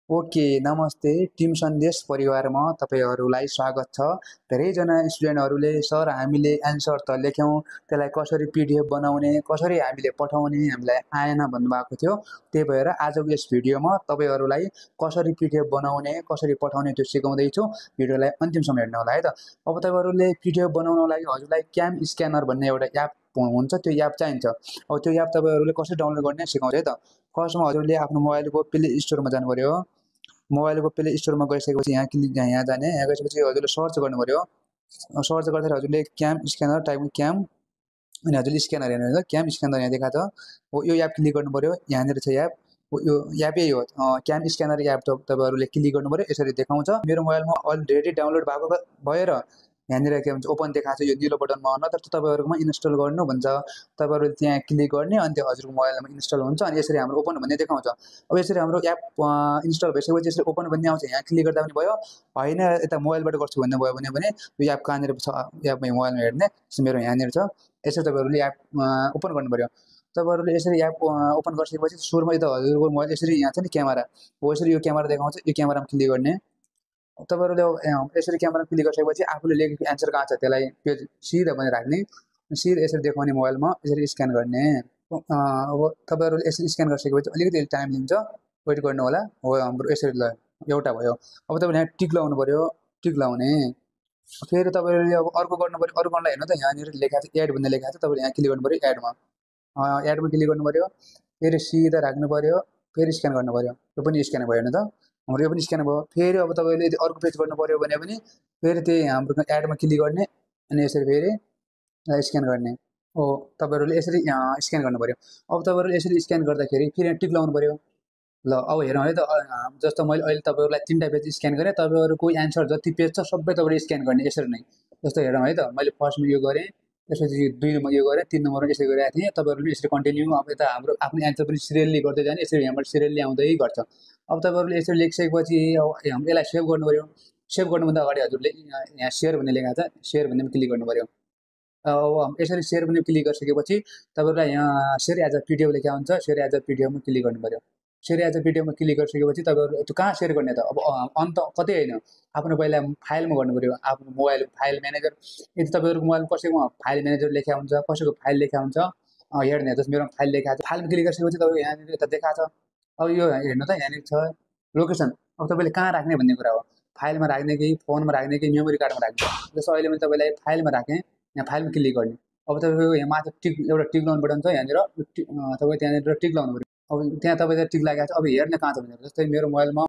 Okay, नमस्ते। Team सन्देश परिवारमा तपाईँहरूलाई स्वागत छ। धेरैजना स्टुडेन्टहरूले सर हामीले एन्सर त लेख्यौँ, त्यसलाई कसरी पिडिएफ बनाउने, कसरी हामीले पठाउने हामीलाई आएन भन्नुभएको थियो। त्यही भएर आजको यस भिडियोमा तपाईँहरूलाई कसरी पिडिएफ बनाउने, कसरी पठाउने त्यो सिकाउँदैछु। भिडियोलाई अन्तिमसम्म हेर्नु होला है त। अब तपाईँहरूले पिडिएफ बनाउनको लागि हजुरलाई क्याम स्क्यानर भन्ने एउटा एप हुन्छ, त्यो एप चाहिन्छ। अब त्यो एप तपाईँहरूले कसरी डाउनलोड गर्ने सिकाउँछ है त। फर्स्टमा हजुरले आफ्नो मोबाइलको प्ले स्टोरमा जानु पर्यो। मोबाइलको प्ले स्टोरमा गइसकेपछि यहाँ जाने, यहाँ गइसकेपछि हजुरले सर्च गर्नु पर्यो। सर्च गर्दाखेरि हजुरले क्याम स्क्यानर टाइपको क्याम अनि हजुरले स्क्यानर हेर्नुहुन्छ, क्याम स्क्यानर यहाँ देखाएको छ। हो यो एप क्लिक गर्नु पर्यो, यहाँनिर छ एप। हो यो एपै हो, क्याम स्क्यानर एप तपाईँहरूले क्लिक गर्नु पर्यो। यसरी देखाउँछ। मेरो मोबाइलमा अलरेडी डाउनलोड भएको भएर यहाँनिर के भन्छ ओपन देखाएको छ यो निलो बटनमा, नत्र तपाईँहरूकोमा इन्स्टल गर्नु भन्छ। तपाईँहरूले त्यहाँ क्लिक गर्ने अनि त्यो हजुरको मोबाइलमा इन्स्टल हुन्छ अनि यसरी हाम्रो ओपन भन्ने देखाउँछ। अब यसरी हाम्रो एप इन्स्टल भइसकेपछि यसरी ओपन भन्ने आउँछ, यहाँ क्लिक गर्दा पनि भयो। होइन यता मोबाइलबाट गर्छु भन्ने भयो भने यो एप कहाँनिर छ, एप मोबाइलमा हेर्ने मेरो यहाँनिर छ। यसरी तपाईँहरूले एप ओपन गर्नु पर्यो। तपाईँहरूले यसरी एप ओपन गरिसकेपछि सुरुमा त हजुरको मोबाइल यसरी यहाँ छ नि क्यामेरा, हो यसरी यो क्यामेरा देखाउँछ। यो क्यामेरामा क्लिक गर्ने। तपाईँहरूले यसरी क्यामेरा क्लिक गरिसकेपछि आफूले लेखेको एन्सर कहाँ छ त्यसलाई पेज सिधा पनि राख्ने, सिधा यसरी देखाउने मोबाइलमा यसरी स्क्यान गर्ने। अब तपाईँहरूले यसरी स्क्यान गरिसकेपछि अलिकति टाइम लिन्छ, वेट गर्नु होला। हो हाम्रो यसरी ल एउटा भयो। अब तपाईँले यहाँ टिक लाउनु पर्यो, टिक लाउने। फेरि तपाईँले अब अर्को गर्नु पर्यो। अर्को गर्नलाई हेर्नु त यहाँनिर लेखाएको छ एड भन्ने लेखाएको छ, तपाईँले यहाँ क्लिक गर्नु पर्यो एडमा। एडमा क्लिक गर्नु पर्यो, फेरि सिधा राख्नु पर्यो, फेरि स्क्यान गर्नु पर्यो। यो पनि स्क्यान भयो हेर्नु त, हाम्रो यो पनि स्क्यान भयो। फेरि अब तपाईँले यदि अर्को पेज गर्नु पर्यो भने पनि फेरि त्यही हाम्रो एडमा क्लिक गर्ने अनि यसरी फेरि स्क्यान गर्ने। हो तपाईँहरूले यसरी स्क्यान गर्नु पर्यो। अब तपाईँहरूले यसरी स्क्यान गर्दाखेरि फेरि टिक लाउनु पर्यो। ल अब हेरौँ है त। जस्तो मैले अहिले तपाईँहरूलाई 3टा पेज स्क्यान गरेँ, तपाईँहरूको एन्सर जति पेज छ सबै तपाईँले स्क्यान गर्ने यसरी नै। जस्तो हेरौँ है त, मैले फर्स्टमा यो गरेँ, त्यसपछि 2 नम्बर यो गरेँ, 3 नम्बरमा यसरी गरिरहेको थिएँ। तपाईँहरूले यसरी कन्टिन्यू अब यता हाम्रो आफ्नो एन्सर पनि सिरियल्ली गर्दै जाने, यसरी यहाँबाट सिरियल्ली आउँदै गर्छ। अब तपाईँहरूले यसरी लेखिसकेपछि अब यसलाई सेभ गर्नु पर्यो। सेभ गर्नुभन्दा अगाडि हजुरले यहाँ सेयर भन्ने लेखाएको छ, सेयर भन्नेमा क्लिक गर्नु पर्यो। अब यसरी सेयर भन्ने क्लिक गरिसकेपछि तपाईँहरूलाई यहाँ सेयर एज अ पिडिएफ लेखेको हुन्छ, सेयर एज अ पिडिएफमा क्लिक गर्नु पर्यो। सेयर एज अ पिडिएफमा क्लिक गरिसकेपछि तपाईँहरू त्यो कहाँ सेयर गर्ने त, अब अन्त कतै होइन, आफ्नो पहिला फाइलमा गर्नु पर्यो। आफ्नो मोबाइल फाइल म्यानेजर, यदि तपाईँहरूको मोबाइलमा कसैको फाइल म्यानेजर लेखेको हुन्छ, कसैको फाइल लेखेको हुन्छ, हेर्ने जस्तो मेरोमा फाइल लेखाएको छ। फाइलमा क्लिक गरिसकेपछि तपाईँको यहाँनिर यता देखाएको छ। अब यो हेर्नु त यहाँनिर छ लोकेसन। अब तपाईँले कहाँ राख्ने भन्ने कुरा हो, फाइलमा राख्ने कि फोनमा राख्ने कि मेमोरी कार्डमा राख्ने। जस्तो अहिले मैले तपाईँलाई फाइलमा राखेँ, यहाँ फाइलमा क्लिक गर्ने। अब तपाईँको यहाँ माथि टिक एउटा टिक लाउनु बटन छ यहाँनिर, तपाईँ त्यहाँनिर टिक लाउनु पर्यो। अब त्यहाँ तपाईँले टिक लागेको छ। अब हेर्ने कहाँ छ भनेर जस्तै मेरो मोबाइलमा